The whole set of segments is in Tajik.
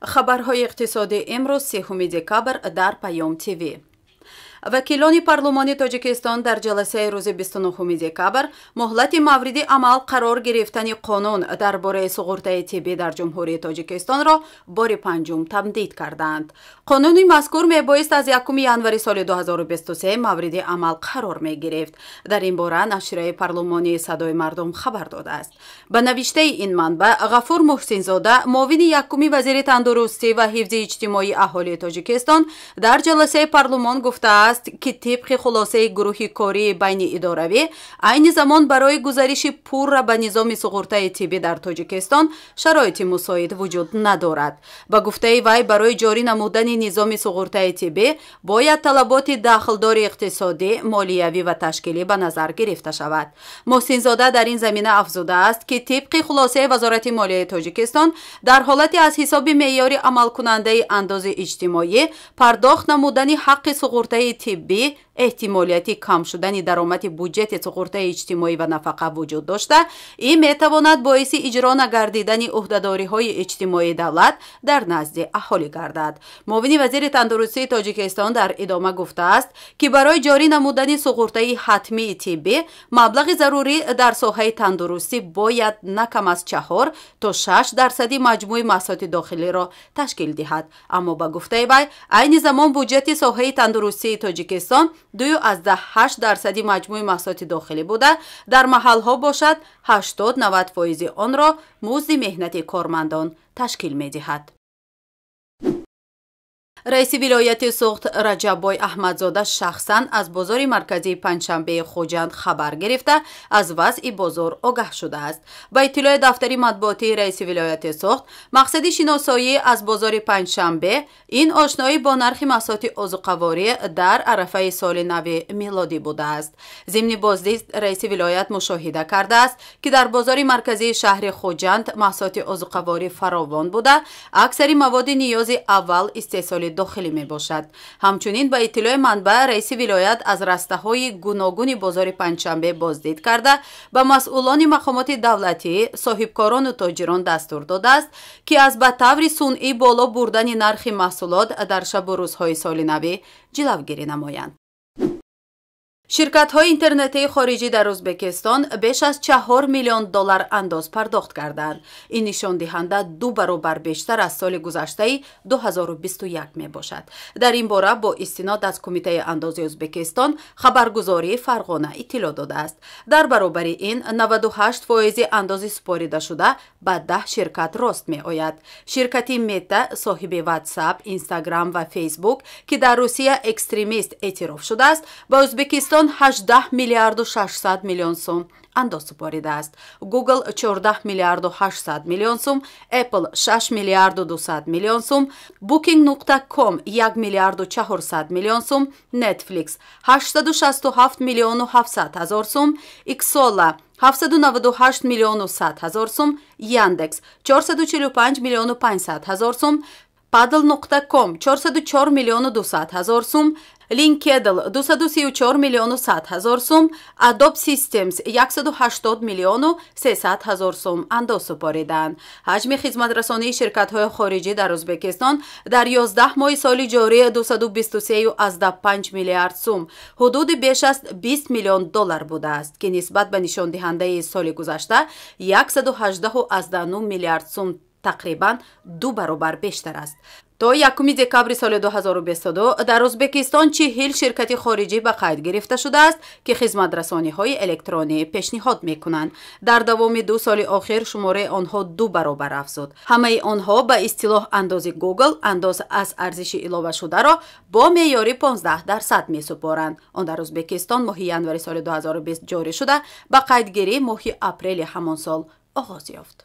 Хабарҳои иқтисодии имрӯз, 3 декабр, дар Паём ТВ. Вакилони парлумони Тоҷикистон дар ҷаласаи рӯзи 29 декабр муҳлати мавриди амал қарор гирифтани қонун дар бораи суғуртаи тиббӣ дар Ҷумҳурии Тоҷикистонро бори панҷум тамдид карданд. Қонуни мазкур мебоист аз 1 январи соли 2023 мавриди амал қарор мегирифт. Дар ин бора нашрияи парлумонии «Садои мардум» хабар додааст. Ба навиштаи ин манбаъ, Ғафур Муҳсинзода, муовини якуми вазири тандурустӣ ва ҳифзи иҷтимоии аҳолии Тоҷикистон, дар ҷаласаи парлумон гуфтааст, ки тибқи хулосаи гурӯҳи кории байни идоравӣ, айни замон барои гузариши пурра ба низоми суғуртаи тиббӣ дар Тоҷикистон шароити мусоид вуҷуд надорад. Ба гуфтаи вай, барои ҷорӣ намудани низоми суғуртаи тиббӣ бояд талаботи дахлдори иқтисодӣ, молиявӣ ва ташкилӣ ба назар гирифта шавад. Муҳсинзода дар ин замина афзудааст, ки тибқи хулосаи Вазорати молияи Тоҷикистон, дар ҳолати аз ҳисоби меъёри амалкунандаи андози иҷтимоӣ пардохт намудани ҳаққи суғуртаи тиббӣ эҳтимолияти кам шудани даромади буҷети суғуртаи иҷтимоӣ ва нафақа вуҷуд дошта, ин метавонад боиси иҷро нагардидани ӯҳдадориҳои иҷтимоии давлат дар назди аҳолӣ гардад. Муовини вазири тандурустии Тоҷикистон дар идома гуфтааст, ки барои ҷорӣ намудани суғуртаи ҳатмии тиббӣ маблағи зарурӣ дар соҳаи тандурустӣ бояд на кам аз 4 то 6 дарсади маҷмӯи маҳсулоти дохилиро ташкил диҳад. Аммо, ба гуфтаи вай, айни замон буҷети соҳаи тандурустии Тоҷикистон 2,8 дарсади маҷмӯи маҳсулоти дохилӣ буда, дар маҳалҳо бошад, 80-90 фоизи онро музди меҳнати кормандон ташкил медиҳад. Раиси вилояти Суғд Раҷаббой Аҳмадзода шахсан аз бозори марказии Панҷшанбеи Хуҷанд хабар гирифта, аз вазъи бозор огаҳ шудааст. Ба иттилои дафтари матбуотии раиси вилояти Суғд, мақсади шиносоӣ аз бозори Панҷшанбе ин ошноӣ бо нархи маҳсулоти озуқаворӣ дар арафаи соли нави милодӣ будааст. Зимни боздид раиси вилоят мушоҳида кардааст, ки дар бозори марказии шаҳри Хуҷанд маҳсулоти озуқаворӣ фаровон буда, аксари маводи ниёзи аввал истеҳсоли дохилӣ мебошад. Ҳамчунин, ба иттилои манбаъ, раиси вилоят аз растаҳои гуногуни бозори Панҷшанбе боздид карда, ба масъулони мақомоти давлатӣ, соҳибкорону тоҷирон дастур додааст, ки аз ба таври сунъӣ боло бурдани нархи маҳсулот дар шабу рӯзҳои соли навӣ ҷилавгирӣ намоянд. Ширкатҳои интернетии хориҷӣ дар Ӯзбекистон беш аз 4 миллион доллар андоз пардохт карданд. Ин нишондиҳанда ду баробар бештар аз соли гузаштаи 2021 мебошад. Дар ин бора бо истинод аз Кумитаи андози Ӯзбекистон хабаргузории Фарғона иттилоъ додааст. Дар баробари ин, 98 фоизи андози супоридашуда ба 10 ширкат рост меояд. Ширкати Мета, соҳиби Ватсап, Инстаграм ва Фейсбук, ки дар Русия экстремист эътироф шудааст, ба Ӯзбекистон 18 миллиарду 600 миллион сум андоз супоридааст. Google 14 миллиарду 800 миллион сум, Apple 6 миллиарду 200 миллион сум, Booking.com 1 миллиарду 400 миллион сум, Netflix 867 миллиону 700 ҳазор сум, Xsolla 798 миллиону 100 ҳазор сум, Яндекс 445 миллиону 500 ҳазор сум, Padl.com 404 миллиону 200 ҳазор сум, LinkedIn 234 миллиону 100 ҳазор сум, Adobe Systems 180 миллиону 300 ҳазор сум андоз супориданд. Ҳаҷми хизматрасонии ширкатҳои хориҷӣ дар Ӯзбекистон дар 11 моҳи соли ҷорӣ 223,5 миллиард сум, ҳудуди беш аз 20 миллион доллар будааст, ки нисбат ба нишондиҳандаи соли гузашта 118,9 миллиард сум тақрибан ду баробар бештар аст. То 1 декабри соли 2022 дар Ӯзбекистон 40 ширкати хориҷӣ ба қайд гирифта шудааст, ки хизматрасониҳои электронӣ пешниҳод мекунанд. Дар давоми 2 соли охир шумораи онҳо ду баробар афзуд. Ҳамаи онҳо ба истилоҳ андози Google, андоз аз арзиши иловашударо бо меъёри 15 дарсад месупоранд. Он дар Ӯзбекистон моҳи январи соли 2020 ҷорӣ шуда, ба қайдгирӣ моҳи апрели ҳамон сол оғоз ёфт.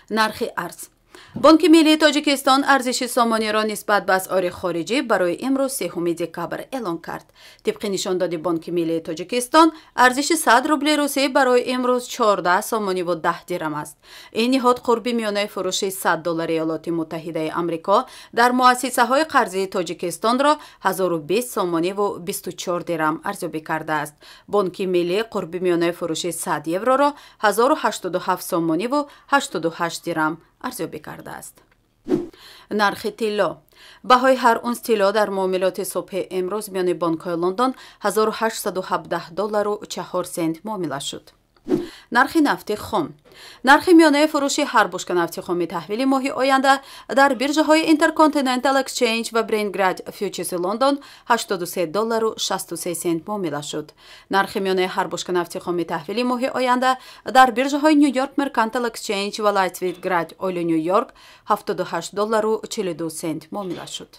Нархи арз. Бонки миллии Тоҷикистон арзиши сомониро нисбат ба асъори хориҷӣ барои имрӯз, 3 декабр, эълон кард. Тибқи нишондоди Бонки миллии Тоҷикистон, арзиши 100 рубли русӣ барои имрӯз 14 сомониву 10 дирам аст. Ин ниҳод қурби миёнаи фурӯши 100 доллари Иёлоти Муттаҳидаи Амрико дар муассисаҳои қарзии Тоҷикистонро 1020 сомониву 24 дирам арзёбӣ кардааст. Бонки миллӣ қурби миёнаи фурӯши 100 евроро 1087 сомониву 88 дирам арзёбӣ кардааст. Нархи тилло. Баҳои ҳар унс тилло дар муомилоти субҳи имрӯз миёни бонкҳои Лондон 1817 доллару 4 сент муомила шуд. Нархи нафти хом. Нархи миёнаи фурӯши ҳар бушка нафти хоми таҳвили моҳи оянда дар биржаҳои Intercontinental Exchange ва Brent Grade Futures Лондон 83 доллару 63 сент муомила шуд. Нархи миёнаи ҳар бушка нафти хоми таҳвили моҳи оянда дар биржаҳои New York Mercantile Exchange ва Light Sweet Grade Oil New York 78 доллару 42 сент муомила шуд.